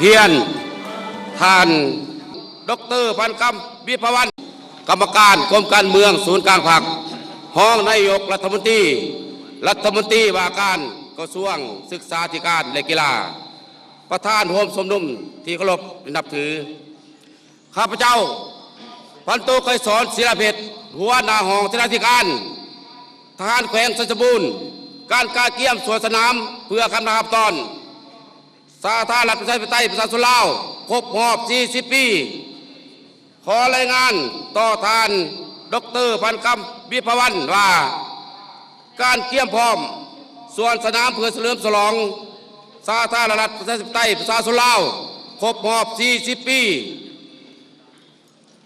ຮຽນທ່ານ ດອກເຕີ ພັນຄຳ ວິພາວັນ ກຳມະການກົມການເມືອງສູນກາງພັກ, ຮອງນາຍົກລັດຖະມົນຕີ, ລັດຖະມົນຕີວ່າການກະຊວງສຶກສາທິການ ແລະ ກິລາ, ປະທານໂຮມຊຸມນຸມທີ່ເຄົາລົບນັບຖື. ຂ້າພະເຈົ້າ ພັນໂທ ໄກສອນ ສີລາເພັດ ຫົວໜ້າຫ້ອງເສນາທິການທະຫານແຂວງໄຊສົມບູນ, ການກະກຽມສວນສະໜາມເພື່ອກຳລັງຮັບຕ້ອນສາທາລະນະລັດ ປະຊາທິປະໄຕ ປະຊາຊົນລາວ ຄົບຮອບ ສີ່ສິບ ປີ. ຂໍລາຍງານຕໍ່ທ່ານ ດອກເຕີ ພັນຄຳ ວິພາວັນ ວ່າ ການກຽມພ້ອມສວນສະໜາມເພື່ອສະເຫຼີມສະຫຼອງສາທາລະນະລັດ ປະຊາທິປະໄຕ ປະຊາຊົນລາວ ຄົບຮອບ ສີ່ສິບ ປີ,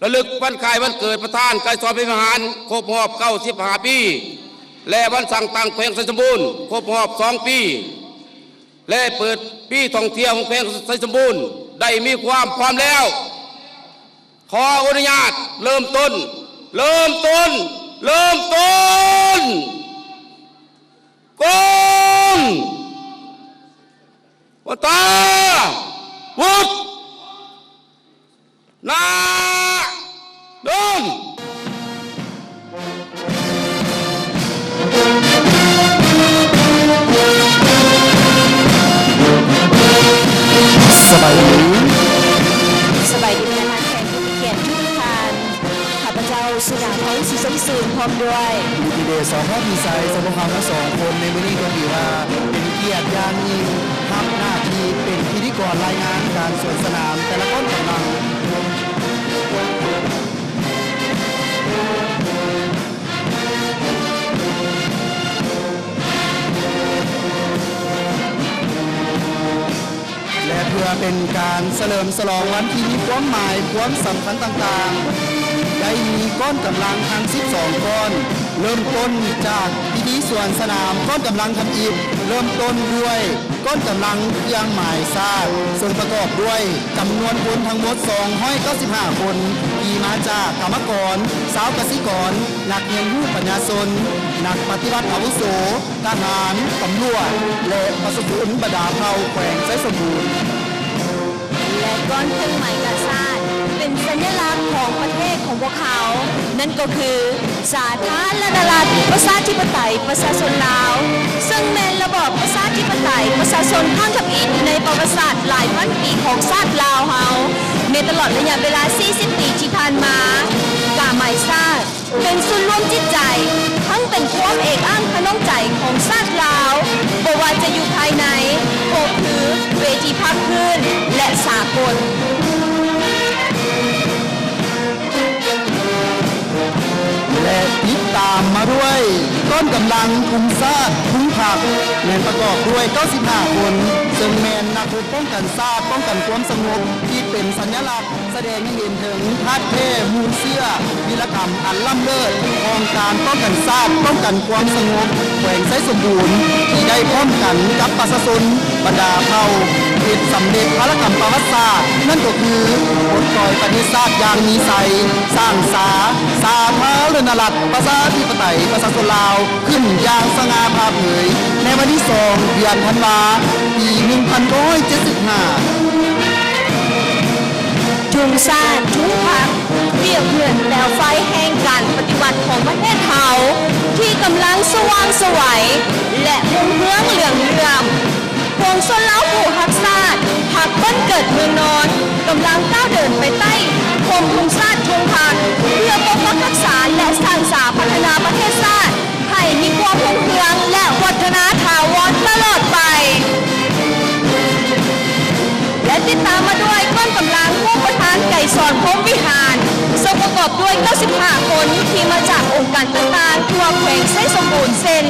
ລະລຶກວັນຄ້າຍວັນເກີດປະທານໄກສອນ ພິມວິຫານ ຄົບຮອບ ເກົ້າສິບຫ້າ ປີ ແລະ ວັນສ້າງຕັ້ງແຂວງໄຊສົມບູນ ຄົບຮອບ ສອງ ປີ ແລະ ເປີດປີທ່ອງທ່ຽວຂອງແຂວງໄຊສົມບູນ ໄດ້ມີຄວາມພ້ອມແລ້ວ. ຂໍອະນຸຍາດເລີ່ມຕົ້ນ, ເລີ່ມຕົ້ນ, ເລີ່ມຕົ້ນ! ກົງ! ວັນຕາ! ວຸດ! ນາ! ໂດນ! ສະບາຍດີ ສະບາຍດີ ທ່ານແຂກຜູ້ມີກຽດທຸກທ່ານ. ຂ້າພະເຈົ້າ ສຸດາພອນ ສີສົມຊື່ນ ພ້ອມດ້ວຍ ລິດທິເດດ ສອງ ພອກມີໄຊ ສະພາພາວ ທັງສອງຄົນ ໃນມື້ນີ້ກໍຖືວ່າເປັນກຽດຢ່າງຍິ່ງ ຮັບໜ້າທີ່ເປັນພິທີກອນລາຍງານການສວນສະໜາມແຕ່ລະກ້ອນກຳລັງ. ແລະ ເພື່ອເປັນການສະເຫຼີມສະຫຼອງວັນທີ່ມີຄວາມໝາຍຄວາມສຳຄັນຕ່າງໆ, ໄດ້ມີກ້ອນກຳລັງທັງສິບສອງກ້ອນ, ເລີ່ມຕົ້ນຈາກພິທີສວນສະໜາມ. ກ້ອນກຳລັງທຳອິດເລີ່ມຕົ້ນດ້ວຍ ກ້ອນກຳລັງເຄື່ອງໝາຍຊາດ ເຊິ່ງປະກອບດ້ວຍຈຳນວນຄົນທັງໝົດ ສອງຮ້ອຍເກົ້າສິບຫ້າ ຄົນ ທີ່ມາຈາກກຳມະກອນ, ຊາວກະສິກອນ, ນັກຮຽນຮູ້ປັນຍາຊົນ, ນັກປະຕິວັດອາວຸໂສ, ທະຫານ, ຕຳຫຼວດ ແລະ ປະຊາຊົນບັນດາເຜົ່າແຂວງໄຊສົມບູນ. ແລະ ກ້ອນເຄື່ອງໝາຍກາຊາດ ເປັນສັນຍະລັກຂອງປະເທດຂອງພວກເຮົາ, ນັ້ນກໍຄື ສາທາລະນະລັດ ປະຊາທິປະໄຕ ປະຊາຊົນລາວ ເຊິ່ງແມ່ນລະບອບປະຊາທິປະໄຕ ປະຊາຊົນຄັ້ງທຳອິດໃນປະຫວັດສາດຫຼາຍພັນປີຂອງຊາດລາວເຮົາ. ໃນຕະຫຼອດໄລຍະເວລາ ສີ່ສິບ ປີທີ່ຜ່ານມາ, ກາໝາຍຊາດ ເປັນສູນລວມຈິດໃຈ, ທັງເປັນຄວາມເອກອ້າງຂະໜອງໃຈຂອງຊາດລາວ, ບໍ່ວ່າຈະຢູ່ພາຍໃນ, ກໍຄືເວທີພາກພື້ນ ແລະ ສາກົນ. ແລະ ຕິດຕາມມາດ້ວຍ ກ້ອນກຳລັງທຸງຊາດ, ທຸງພັກ ແມ່ນປະກອບດ້ວຍ ເກົ້າສິບຫ້າ ຄົນ, ເຊິ່ງແມ່ນນັກຮົບປ້ອງກັນຊາດ, ປ້ອງກັນຄວາມສະຫງົບ ທີ່ເປັນສັນຍະລັກ ສະແດງໃຫ້ເຫັນເຖິງທາດແທ້ມູນເຊື້ອວີລະກຳອັນລ້ຳເລີດຂອງການປ້ອງກັນຊາດ, ປ້ອງກັນຄວາມສະຫງົບແຂວງໄຊສົມບູນ ທີ່ໄດ້ພ້ອມກັນກັບປະຊາຊົນບັນດາເຜົ່າ ເຮັດສຳເລັດພາລະກຳປະຫວັດສາດ, ນັ້ນກໍຄື ປົດປ່ອຍປະເທດຊາດຢ່າງມີໄຊ, ສ້າງສາສາທາລະນະລັດ ປະຊາທິປະໄຕ ປະຊາຊົນລາວ ຂຶ້ນຢ່າງສະຫງ່າຜ່າເຜີຍ ໃນວັນທີສອງ ເດືອນທັນວາ ປີໜຶ່ງພັນເກົ້າຮ້ອຍເຈັດສິບຫ້າ. ທຸງຊາດ, ທຸງພັກ ປຽບເໝືອນແປວໄຟແຫ່ງການປະຕິວັດຂອງປະເທດເຮົາ ທີ່ກຳລັງສະຫວ່າງສະໄຫວ ແລະ ຮຸ່ງເຮືອງເຫຼືອງເຫຼື້ອມ. ປວງຊົນລາວຜູ້ຮັກຊາດ, ຮັກບ້ານເກີດເມືອງນອນ, ກຳລັງກ້າວເດີນໄປໃຕ້ຮົ່ມທຸງຊາດ, ທຸງພັກ ເພື່ອປົກປັກຮັກສາ ແລະ ສ້າງສາພັດທະນາປະເທດຊາດ ໃຫ້ມີຄວາມຮຸ່ງເຮືອງ ແລະ ວັດທະນາຖາວອນຕະຫຼອດໄປ. ແລະ ຕິດຕາມມາດ້ວຍກ້ອນກຳລັງຜູ້ປະທານໄກສອນ ພົມວິຫານ ເຊິ່ງປະກອບດ້ວຍ ເກົ້າສິບຫ້າ ຄົນ ທີ່ມາຈາກອົງການຕ່າງໆທົ່ວແຂວງໄຊສົມບູນ ເຊັ່ນ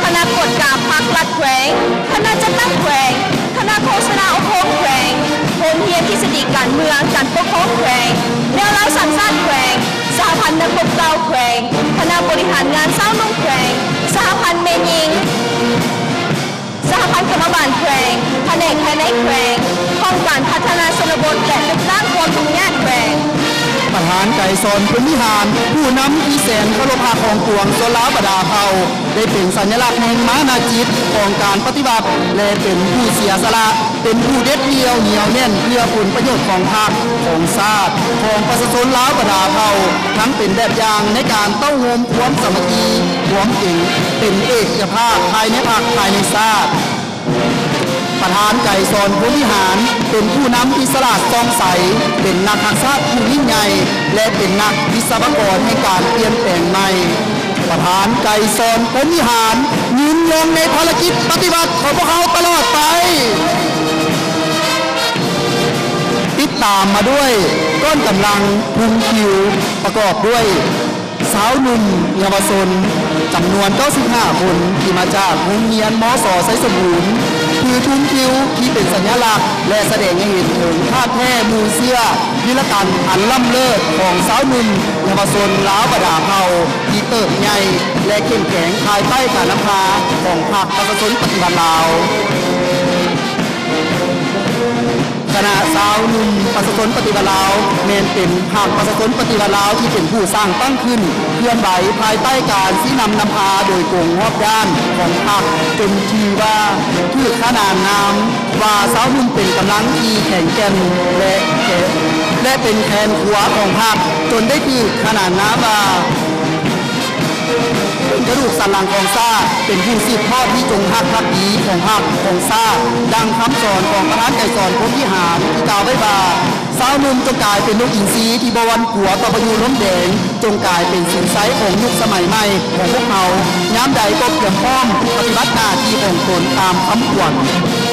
ຄະນະກວດກາພັກລັດແຂວງ, ຄະນະຈັດຕັ້ງແຂວງ, ຄະນະໂຄສະນາອົບຮົມແຂວງ, ໂຮງຮຽນທິດສະດີການເມືອງການປົກຄອງແຂວງ, ແນວລາວສ້າງຊາດແຂວງ, ສະຫະພັນນັກຮົບເກົ່າແຂວງ, ຄະນະບໍລິຫານງານຊາວໜຸ່ມແຂວງ, ສະຫະພັນແມ່ຍິງ, ສະຫະພັນກຳມະບານແຂວງ, ພະແນກພາຍໃນແຂວງ, ຫ້ອງການພັດທະນາຊົນນະບົດ ແລະ ລຶບລ້າງຄວາມທຸກຍາກແຂວງ. ປະທານໄກສອນ ພົມວິຫານ ຜູ້ນຳທີ່ແສນເຄົາລົບຮັກຂອງປວງຊົນລາວບັນດາເຜົ່າ ໄດ້ເປັນສັນຍະລັກແຫ່ງມານະຈິດຂອງການປະຕິວັດ ແລະ ເປັນຜູ້ເສຍສະຫຼະ ເປັນຜູ້ເດັດດ່ຽວໜຽວແໜ້ນເພື່ອຜົນປະໂຫຍດຂອງພັກ, ຂອງຊາດ, ຂອງປະຊາຊົນລາວບັນດາເຜົ່າ, ທັງເປັນແບບຢ່າງໃນການເຕົ້າໂຮມຄວາມສາມັກຄີ, ຄວາມເປັນ ເປັນເອກະພາບພາຍໃນພັກ, ພາຍໃນຊາດ. ປະທານໄກສອນ ພົມວິຫານ ເປັນຜູ້ນຳທີ່ສະຫຼາດສ່ອງໃສ, ເປັນນັກຮັກຊາດຜູ້ຍິ່ງໃຫຍ່ ແລະ ເປັນນັກວິສະວະກອນແຫ່ງການປ່ຽນແປງໃໝ່. ປະທານໄກສອນ ພົມວິຫານ ຍືນຍົງໃນພາລະກິດປະຕິວັດຂອງພວກເຮົາຕະຫຼອດໄປ. ຕິດຕາມມາດ້ວຍກ້ອນກຳລັງທຸງຄິວ ປະກອບດ້ວຍຊາວໜຸ່ມເຍົາວະຊົນຈຳນວນເກົ້າສິບຫ້າຄົນ ທີ່ມາຈາກໂຮງຮຽນ ມສ ໄຊສົມບູນ ຖືທຸງຄິວທີ່ເປັນສັນຍະລັກ ແລະ ສະແດງໃຫ້ເຫັນເຖິງທາດແທ້ມູນເຊື້ອວິລະກັນອັນລ້ຳເລີດຂອງຊາວໜຸ່ມເຍົາວະຊົນລາວບັນດາເຜົ່າ ທີ່ເຕີບໃຫຍ່ ແລະ ເຂັ້ມແຂງພາຍໃຕ້ການນຳພາຂອງພັກປະຊາຊົນປະຕິວັດລາວ. ຄະນະຊາວໜຸ່ມປະຊາຊົນປະຕິວັດລາວ ແມ່ນເປັນພັກປະຊາຊົນປະຕິວັດລາວທີ່ເປັນຜູ້ສ້າງຕັ້ງຂຶ້ນ, ເຄື່ອນໄຫວພາຍໃຕ້ການຊີ້ນຳນຳພາໂດຍກົງຮອບດ້ານຂອງພັກ, ຈົນຖືວ່າຖືກຂະໜານນາມວ່າຊາວໜຸ່ມເປັນກຳລັງທີ່ແຂງແກ່ນ ແລະ ແຂ- ແລະ ເປັນແຂນຂວາຂອງພັກ, ຈົນໄດ້ຖືກຂະໜານນາມວ່າ ເປັນກະດູກສັນຫຼັງຂອງຊາດ, ເປັນຜູ້ສືບທອດທີ່ຈົງຮັກພັກດີຂອງພັກຂອງຊາດ, ດັ່ງຄຳສອນຂອງປະທານໄກສອນ ພົມວິຫານ ທີ່ກ່າວໄວ້ວ່າ, ຊາວໜຸ່ມຈົ່ງກາຍເປັນນົກອິນຊີທີ່ບໍ່ຫວັ່ນກົວຕໍ່ພາຍຸລົມແດງ, ຈົ່ງກາຍເປັນສິນໄຊຂອງຍຸກສະໄໝໃໝ່ຂອງພວກເຮົາ, ຍາມໃດກໍກຽມພ້ອມປະຕິບັດໜ້າທີ່ຂອງຕົນຕາມຄຳຂວັນ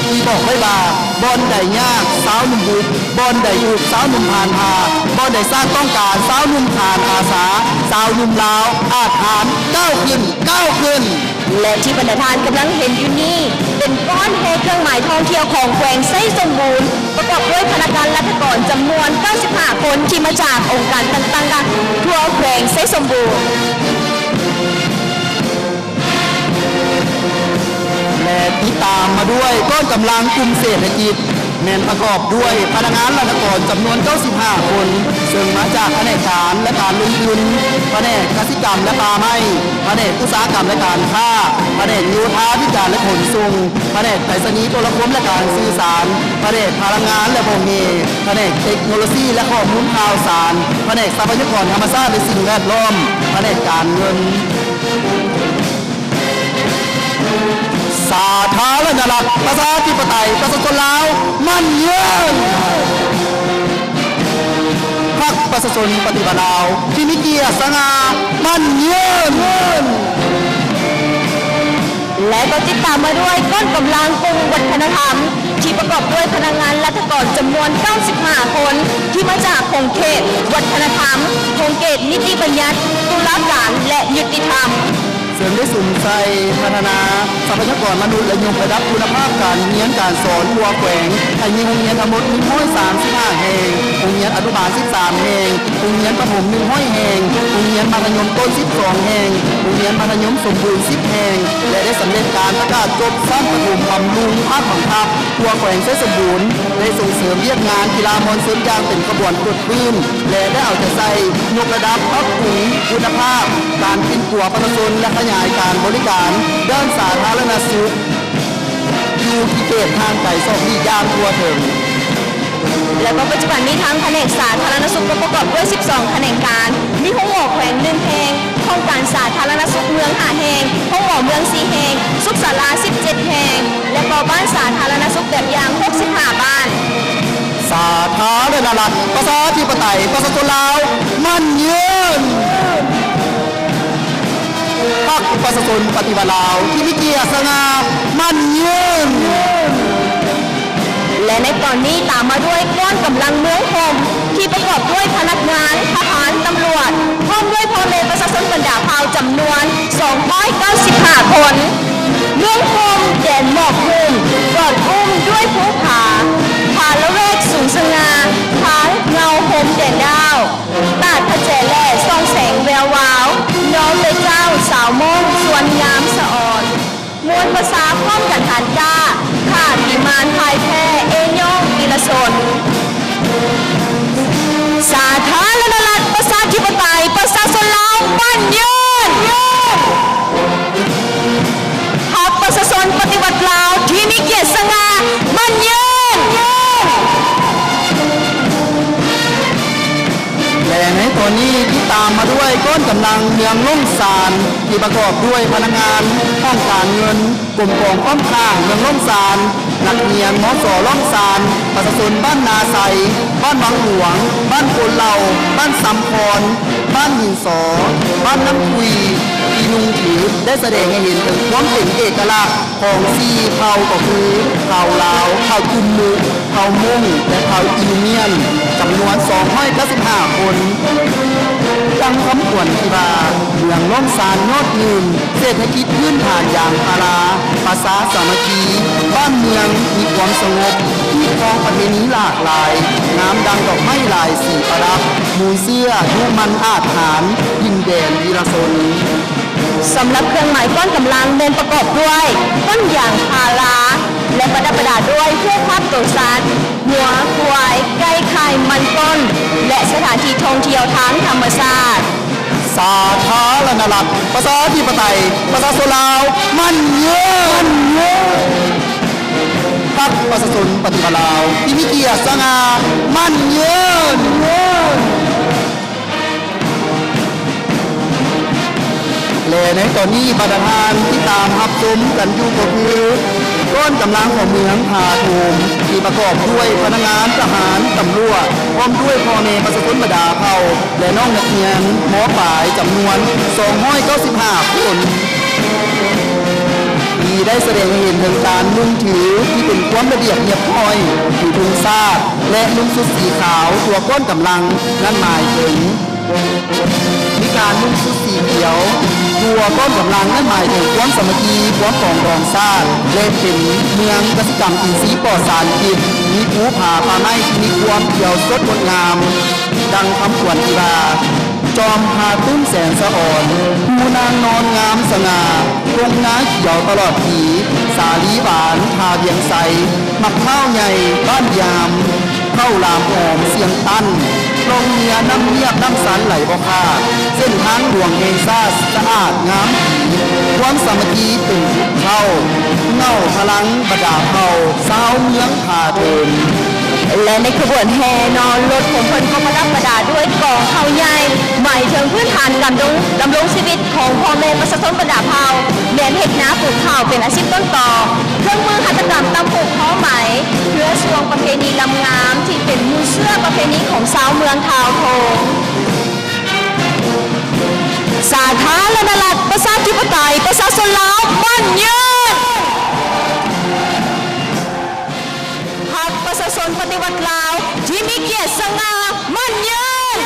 ທີ່ບອກໄວ້ວ່າ, ບ່ອນໃດຍາກຊາວໜຸ່ມບຸກ, ບ່ອນໃດທຸກຊາວໜຸ່ມຜ່ານຜ່າ, ບ່ອນໃດຊາດຕ້ອງການຊາວໜຸ່ມຂານອາສາ, ຊາວໜຸ່ມລາວອາດຫານ ກ້າວຂຶ້ນ ກ້າວຂຶ້ນ. ແລະທີ່ບັນດາທ່ານກຳລັງເຫັນຢູ່ນີ້ ເປັນກ້ອນແຮ່ເຄື່ອງໝາຍທ່ອງທ່ຽວຂອງແຂວງໄຊສົມບູນ ປະກອບດ້ວຍພະນັກງານລັດຖະກອນຈຳນວນເກົ້າສິບຫ້າຄົນ ທີ່ມາຈາກອົງການຕ່າງໆ ທົ່ວແຂວງໄຊສົມບູນ. ແລະຕິດຕາມມາດ້ວຍກ້ອນກຳລັງກຸ່ມເສດຖະກິດ ແມ່ນປະກອບດ້ວຍພະນັກງານລັດຖະກອນຈຳນວນເກົ້າສິບຫ້າຄົນ ເຊິ່ງມາຈາກພະແນກການ ແລະ ການລົງທຶນ, ພະແນກກະສິກຳ ແລະ ປ່າໄມ້, ພະແນກອຸດສາຫະກຳ ແລະ ການຄ້າ, ພະແນກໂຍທາທິການ ແລະ ຂົນສົ່ງ, ພະແນກໄປສະນີໂທລະຄົມ ແລະ ການສື່ສານ, ພະແນກພະລັງງານ ແລະ ບໍ່ແຮ່, ພະແນກເຕັກໂນໂລຊີ ແລະ ຂໍ້ມູນຂ່າວສານ, ພະແນກຊັບພະຍາກອນທຳມະຊາດ ແລະ ສິ່ງແວດລ້ອມ, ພະແນກການເງິນ. ສາທາລະນະລັດ ປະຊາທິປະໄຕ ປະຊາຊົນລາວ ໝັ້ນຍືນ! ພັກປະຊາຊົນປະຕິວັດລາວ ທີ່ມີກຽດສະຫງ່າ ໝັ້ນຍືນ! ແລະກໍຕິດຕາມມາດ້ວຍກ້ອນກຳລັງກຸ່ມວັດທະນະທຳ ທີ່ປະກອບດ້ວຍພະນັກງານລັດຖະກອນຈຳນວນເກົ້າສິບຫ້າຄົນ ທີ່ມາຈາກຂົງເຂດວັດທະນະທຳ, ຂົງເຂດນິຕິບັນຍັດ, ຕຸລາການ ແລະ ຍຸຕິທຳ. ເຊິ່ງໄດ້ສຸມໃສ່ພັດທະນາຊັບພະຍາກອນມະນຸດ ແລະ ຍົກລະດັບຄຸນນະພາບການຮຽນການສອນທົ່ວແຂວງ ໃຫ້ມີໂຮງຮຽນທັງໝົດໜຶ່ງຮ້ອຍສາມສິບຫ້າແຫ່ງ, ໂຮງຮຽນອະນຸບານສິບສາມແຫ່ງ, ໂຮງຮຽນປະຖົມໜຶ່ງຮ້ອຍແຫ່ງ, ໂຮງຮຽນມັດທະຍົມຕົ້ນສິບສອງແຫ່ງ, ໂຮງຮຽນມັດທະຍົມສົມບູນສິບແຫ່ງ ແລະ ໄດ້ສຳເລັດການປະກາດຈົບຊັ້ນປະຖົມບຳລຸງພາກບັງຄັບ ທົ່ວແຂວງໄຊສົມບູນ ໄດ້ສົ່ງເສີມວຽກງານກິລາມ່ວນຊື່ນຢ່າງເປັນຂະບວນກົດພື້ນ ແລະ ໄດ້ເອົາໃຈໃສ່ຍົກລະດັບປັບປຸງຄຸນນະພາບການປິ່ນປົວປະຊາຊົນ ແລະ ຂະຫຍາຍການບໍລິການດ້ານສາທາລະນະສຸກ ຢູ່ທີ່ເຂດຫ່າງໄກສອກຫຼີກຢ່າງທົ່ວເຖິງ. ແລະ ປັດຈຸບັນນີ້ທາງພະແນກສາທາລະນະສຸກກໍປະກອບດ້ວຍສິບສອງຂະແໜງການ, ມີໂຮງໝໍແຂວງໜຶ່ງແຫ່ງ, ຫ້ອງການສາທາລະນະສຸກເມືອງຫ້າແຫ່ງ, ໂຮງໝໍເມືອງສີ່ແຫ່ງ, ສຸກສາລາສິບເຈັດແຫ່ງ ແລະ ກໍບ້ານສາທາລະນະສຸກແບບຢ່າງຫົກສິບຫ້າບ້ານ. ສາທາລະນະລັດ ປະຊາທິປະໄຕ ປະຊາຊົນລາວ ໝັ້ນຍືນ! ພັກປະຊາຊົນປະຕິວັດລາວ ທີ່ມີກຽດສະຫງ່າ ໝັ້ນຍືນ! ແລະ ໃນຕອນນີ້ຕາມມາດ້ວຍກ້ອນກຳລັງເມືອງຫົ່ມ ທີ່ປະກອບດ້ວຍພະນັກງານ, ທະຫານ, ຕຳຫຼວດ ພ້ອມດ້ວຍພໍ່ແມ່ປະຊາຊົນບັນດາເຜົ່າຈຳນວນສອງຮ້ອຍເກົ້າສິບຫ້າຄົນ. ເມືອງຫົ່ມ ແດນໝອກຫຸ້ມ ກອດອຸ້ມດ້ວຍພູຜາ, ຜາລະແວກສູງສະຫງ່າ, ຜາເງົາຫົ່ມແດນດາວ, ຕາດພະແຈແລສ່ອງແສງແວວວາວ, ນ້ອງເປັນເຈົ້າສາວມົ້ງຊວນງາມສະອອນ. ມວນປະຊາພ້ອມກັນຫານກ້າ, ຂ້າຜີມານພ່າຍແພ້ ເອຍ້ອງວິລະຊົນ. ສາທາລະນະລັ ນຍືນ ແລະໃນຕອນນີ້ຕິດຕາມມາດ້ວຍກ້ອນກຳລັງເມືອງລ້ອງຊານ ທີ່ປະກອບດ້ວຍພະນັກງານຫ້ອງການເງິນ ກົມກອງອ້ອມຂ້າງເມືອງລ້ອງຊານ, ນັກຮຽນ ມສ ລ້ອງຊານ, ປະຊາຊົນບ້ານນາໄຊ, ບ້ານວັງຫຼວງ, ບ້ານໂພນເຫຼົ່າ, ບ້ານຊຳຄອນ, ບ້ານຫີນສໍ, ບ້ານນ້ຳຂຸ່ຍ ທີ່ນຸ່ງຖື ໄດ້ສະແດງໃຫ້ເຫັນເຖິງຄວາມເປັນເອກະລັກຂອງສີ່ເຜົ່າ ກໍຄືເຜົ່າລາວ, ເຜົ່າຈູມມຸ, ເຜົ່າມົ້ງ ແລະ ເຜົ່າອິວມຽນ ຈຳນວນສອງຮ້ອຍເກົ້າສິບຫ້າຄົນ. ດັ່ງຄຳຂວັນທີ່ວ່າ ເມືອງລ້ອງຊານຍອດງື່ມ ເສດຖະກິດພື້ນຖານຢາງພາລາ, ປະຊາສາມັກຄີ, ບ້ານເມືອງມີຄວາມສະຫງົບ, ຮີດຄອງປະເພນີຫຼາກຫຼາຍ, ງາມດັ່ງດອກໄມ້ຫຼາຍສີປະດັບ, ມູນເຊື້ອດຸໝັ່ນອາດຫານ, ດິນແດນວິລະຊົນ. ສຳລັບເຄື່ອງໝາຍກ້ອນກຳລັງແມ່ນປະກອບດ້ວຍຕົ້ນຢາງພາລາ ແລະ ປະດັບປະດາດ້ວຍຮູບພາບໂຕສັດ, ງົວ, ຄວາຍ, ໄກ່, ໄຂ່, ມັນຕົ້ນ ແລະ ສະຖານທີ່ທ່ອງທ່ຽວທາງທຳມະຊາດ. ສາທາລະນະລັດ ປະຊາທິປະໄຕ ປະຊາຊົນລາວ ໝັ້ນຍືນ! ພັກປະຊາຊົນປະຕິວັດລາວ ທີ່ມີກຽດສະຫງ່າ ໝັ້ນຍືນ! ແລະໃນຕອນນີ້ ບັນດາທ່ານທີ່ຕາມຮັບຊົມກັນຢູ່ກໍຄື ກ້ອນກຳລັງຂອງເມືອງທ່າໂທມ ທີ່ປະກອບດ້ວຍພະນັກງານທະຫານ, ຕຳຫຼວດ ພ້ອມດ້ວຍພໍ່ແມ່ປະຊາຊົນບັນດາເຜົ່າ ແລະ ນ້ອງນັກຮຽນ ມ.ປາຍ ຈຳນວນສອງຮ້ອຍເກົ້າສິບຫ້າຄົນ ທີ່ໄດ້ສະແດງໃຫ້ເຫັນເຖິງການນຸ່ງຖືທີ່ເປັນຄວາມລະບຽບຮຽບຮ້ອຍ ຖືທຸງຊາດ ແລະ ນຸ່ງຊຸດສີຂາວທົ່ວກ້ອນກຳລັງ ນັ້ນໝາຍເຖິງ ມີການນຸ່ງຊຸດສີຂຽວທົ່ວກ້ອນກຳລັງ ນັ້ນໝາຍເຖິງຄວາມສາມັກຄີ, ຄວາມປອງດອງຊາດ ແລະ ເປັນເມືອງກະສິກຳອິນຊີປອດສານພິດ, ມີພູຜາປ່າໄມ້ທີ່ມີຄວາມຂຽວສົດງົດງາມ. ດັ່ງຄຳຂວັນທີ່ວ່າ ຈອມພາຕຸ້ມແສນສະອອນ, ພູນາງນອນງາມສະຫງ່າ, ທົ່ງນາຂຽວຕະຫຼອດປີ, ສາລີຫວານທ່າວຽງໄຊ, ໝາກພ້າວໃຫຍ່ບ້ານຍາມ, ເຂົ້າຫຼາມຫອມຊຽງຕັນ, ລ່ອງເມຍນ້ຳງຽບນ້ຳຊັນໄຫຼບໍ່ຂາດ, ເສັ້ນທາງຫຼວງແຫ່ງຊາດສະອາດງາມດີ, ຄວາມສາມັກຄີເປັນເຂົ້າ, ເຫງົ້າພະລັງບັນດາເຜົ່າຊາວເມືອງ ທ່າໂທມ. ແລະໃນຂະບວນແຫ່ເນາະ ລົດຂອງເພິ່ນກໍປະດັບປະດາດ້ວຍກອງເຂົ້າໃຫຍ່ ໝາຍເຖິງພື້ນຖານການດຳລົງ ດຳລົງຊີວິດຂອງພໍ່ແມ່ປະຊາຊົນບັນດາເຜົ່າ ແມ່ນເຮັດນາປູກເຂົ້າເປັນອາຊີບຕົ້ນຕໍ, ເຄື່ອງມືຫັດຖະກຳຕ່ຳຫູກຫໍໄໝ, ເຄືອຊ່ວງປະເພນີລຳງາມ ທີ່ເປັນມູນເຊື້ອປະເພນີຂອງຊາວເມືອງທ່າໂທມ. ສາທາລະນະລັດ ປະຊາທິປະໄຕ ປະຊາຊົນລາວ ໝັ້ນຍືນ! ພັກປະຊາຊົນປະຕິວັດລາວ ທີ່ມີກຽດສະຫງ່າ ໝັ້ນຍືນ!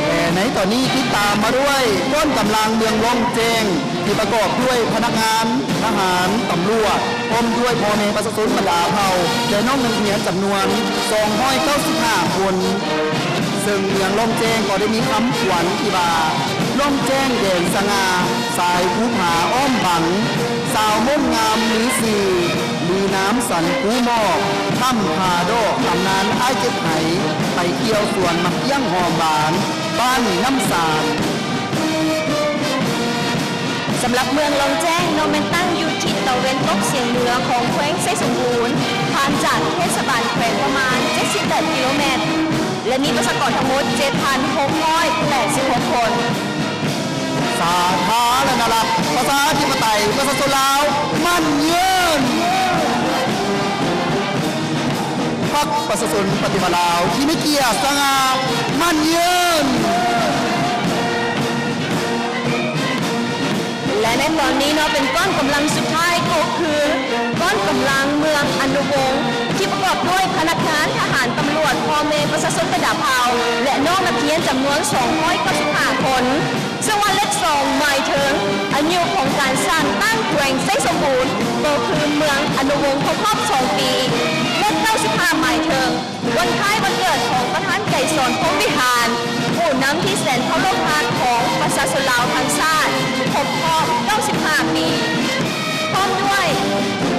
ແລະໃນຕອນນີ້ຕິດຕາມມາດ້ວຍກ້ອນກຳລັງເມືອງລ້ອງແຈ້ງ ທີ່ປະກອບດ້ວຍພະນັກງານ, ທະຫານ, ຕຳຫຼວດ ພ້ອມດ້ວຍພໍ່ແມ່ປະຊາຊົນບັນດາເຜົ່າ ແລະ ນ້ອງນັກຮຽນຈຳນວນສອງຮ້ອຍເກົ້າສິບຫ້າຄົນ. ເຊິ່ງເມືອງລ້ອງແຈ້ງກໍໄດ້ມີຄຳຂວັນທີ່ວ່າ ລ້ອງແຈ້ງແດນສະຫງ່າ, ສາຍພູຜາອ້ອມບັງ, ສາວມົ້ງງາມລືຊື່, ລືນາມສັນພູໝອກ, ຖ້ຳຜາດອກ, ຕຳນານອ້າຍເຈັບໄຫ, ໄປທ່ຽວສວນໝາກກ້ຽງຫອມຫວານ, ບ້ານນ້ຳສານ. ສຳລັບເມືອງລ້ອງແຈ້ງເນາະ ແມ່ນຕັ້ງຢູ່ທິດຕາເວັນຕົກສຽງເໜືອຂອງແຂວງໄຊສົມບູນ, ຫ່າງຈາກເທດສະບານແຂວງປະມານເຈັດສິບແປດກິໂລແມັດ ແລະ ມີປະຊາກອນທັງໝົດເຈັດພັນຫົກຮ້ອຍແປດສິບຫົກຄົນ. ສາທາລະນະລັດ ປະຊາທິປະໄຕ ປະຊາຊົນລາວ ໝັ້ນຍືນ! ພັກປະຊາຊົນປະຕິວັດລາວ ທີ່ມີກຽດສະຫງ່າ ໝັ້ນຍືນ! ແລະໃນຕອນນີ້ເນາະ ເປັນກ້ອນກຳລັງສຸດທ້າຍ ກໍຄືກ້ອນກຳລັງເມືອງອະນຸວົງ ທີ່ປະກອບດ້ວຍພະນັກງານ, ທະຫານ, ຕຳຫຼວດ, ພໍ່ແມ່ປະຊາຊົນບັນດາເຜົ່າ ແລະ ນ້ອງນັກຮຽນຈຳນວນສອງຮ້ອຍເກົ້າສິບຫ້າຄົນ. ເຊິ່ງວ່າເລກສອງໝາຍເຖິງອາຍຸຂອງການສ້າງຕັ້ງແຂວງໄຊສົມບູນ ກໍຄືເມືອງອະນຸວົງຄົບຮອບສອງປີ. ເລກເກົ້າສິບຫ້າໝາຍເຖິງວັນຄ້າຍວັນເກີດຂອງປະທານໄກສອນ ພົມວິຫານ ຜູ້ນຳທີ່ແສນເຄົາລົບຮັກຂອງປະຊາຊົນລາວທັງຊາດ ຄົບຮອບເກົ້າສິບຫ້າປີ. ພ້ອມດ້ວຍ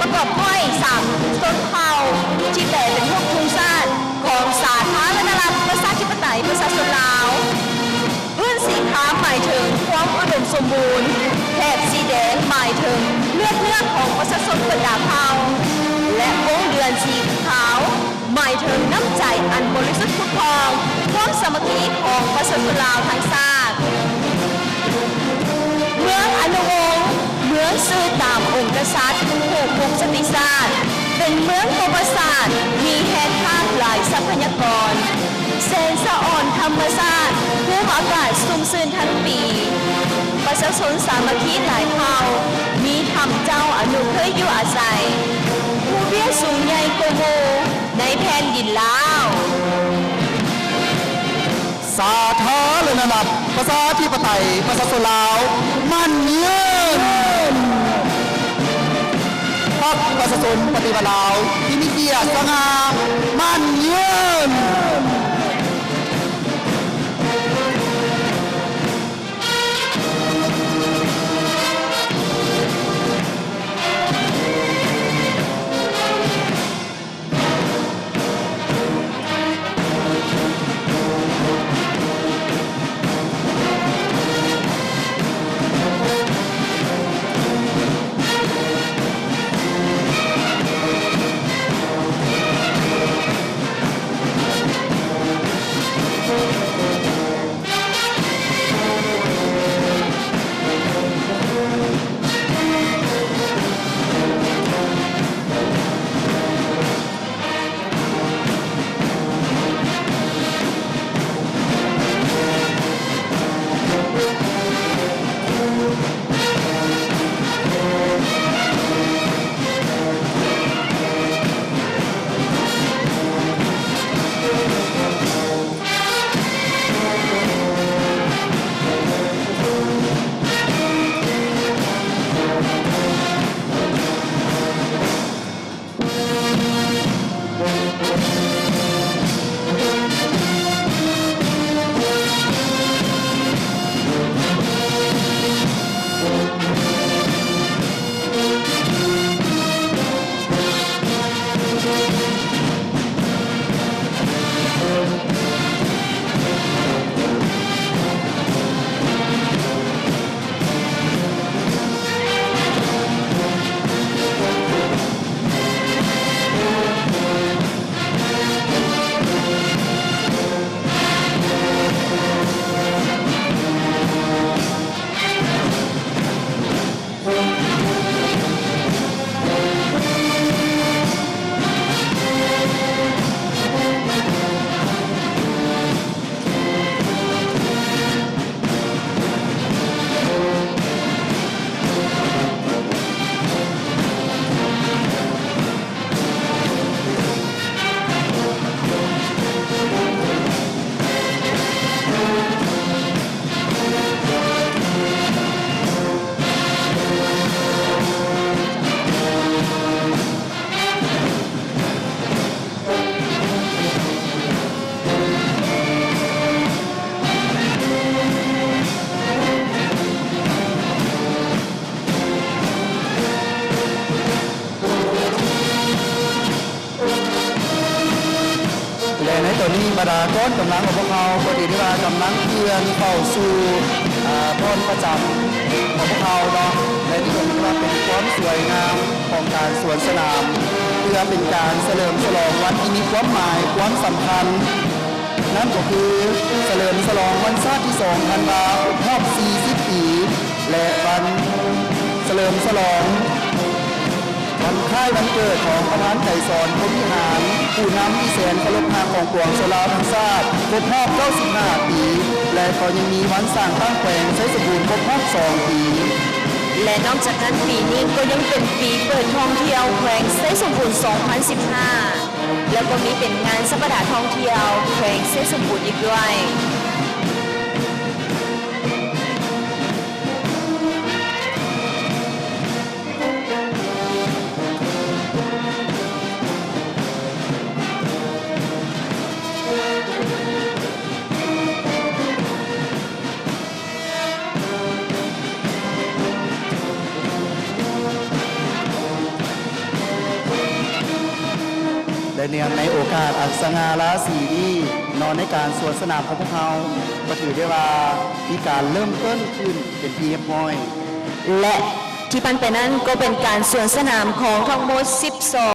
ປະກອບດ້ວຍສາມຊົນເຜົ່າທີ່ແປເປັນຮູບທຸງຊາດຂອງສາທາລະນະລັດ ປະຊາທິປະໄຕ ປະຊາຊົນລາວ. ພື້ນສີຄາມໝາຍເຖິງຄວາມອຸດົມສົມບູນ, ແຖບສີແດງໝາຍເຖິງ ບັນດາເຜົ່າ ແລະ ວົງເດືອນສີຂາວ ໝາຍເຖິງນ້ຳໃຈອັນບໍລິສຸດຜຸດຜ່ອງ, ຄວາມສາມັກຄີຂອງປະຊາຊົນລາວທັງຊາດ. ເມືອງອະນຸວົງ ເມືອງຊື່ຕາມອົງກະສັດຜູ້ປຸກສະຕິຊາດ, ເປັນເມືອງປະຫວັດສາດ ມີແຮ່ທາດຫຼາຍຊັບພະຍາກອນ, ແສງສະອອນທຳມະຊາດ, ພູມອາກາດຊຸ່ມຊື່ນທັງປີ, ປະຊາຊົນສາມັກຄີຫຼາຍເຜົ່າ, ມີທຳເຈົ້າອະນຸເຄີຍຢູ່ອາໄສ, ຜູ້ວຽກສູງໃຫຍ່ກວ່າໝູ່ໃນແຜ່ນດິນລາວ. ສາທາລະນະລັດ ປະຊາທິປະໄຕ ປະຊາຊົນລາວ ໝັ້ນຍືນ! ພັກປະຊາຊົນປະຕິວັດລາວ ທີ່ມີກຽດສະຫງ່າ ໝັ້ນຍືນ! ແລະ ໃນຕອນນີ້ ບັນດາກອງກຳລັງຂອງພວກເຮົາກໍຖືໄດ້ວ່າກຳລັງເຄື່ອນເຂົ້າສູ່ ອາ ບ່ອນປະຈຳຂອງພວກເຮົາເນາະ ແລະ ຖືວ່າເປັນຄວາມສວຍງາມຂອງການສວນສະໜາມ ເພື່ອເປັນການສະເຫຼີມສະຫຼອງວັນທີ່ມີຄວາມໝາຍຄວາມສຳຄັນ ນັ້ນກໍຄືສະເຫຼີມສະຫຼອງວັນຊາດທີສອງທັນວາ ຄົບຮອບສີ່ສິບປີ ແລະ ວັນສະເຫຼີມສະຫຼອງວັນຄ້າຍວັນເກີດຂອງປະທານໄກສອນ ພົມວິຫານ ຜູ້ນຳທີ່ແສນເຄົາລົບຮັກຂອງປວງຊົນລາວທັງຊາດ ຄົບຮອບເກົ້າສິບຫ້າປີ ແລະ ກໍຍັງມີວັນສ້າງຕັ້ງແຂວງໄຊສົມບູນຄົບຮອບສອງປີ. ແລະ ນອກຈາກນັ້ນ ປີນີ້ກໍຍັງເປັນປີເປີດທ່ອງທ່ຽວແຂວງໄຊສົມບູນສອງພັນສິບຫ້າ ແລ້ວກໍມີເປັນງານສັບປະດາທ່ອງທ່ຽວແຂວງໄຊສົມບູນອີກດ້ວຍ. ແລະ ເນື່ອງໃນໂອກາດອັນສະຫງ່າລາສີນີ້ເນາະ ໃນການສວນສະໜາມຂອງພວກເຮົາ ກໍຖືໄດ້ວ່າມີການເລີ່ມຕົ້ນຂຶ້ນເປັນທີ່ຮຽບຮ້ອຍ ແລະ ທີ່ຜ່ານໄປນັ້ນກໍເປັນການສວນສະໜາມຂອງທັງໝົດສິບສອງ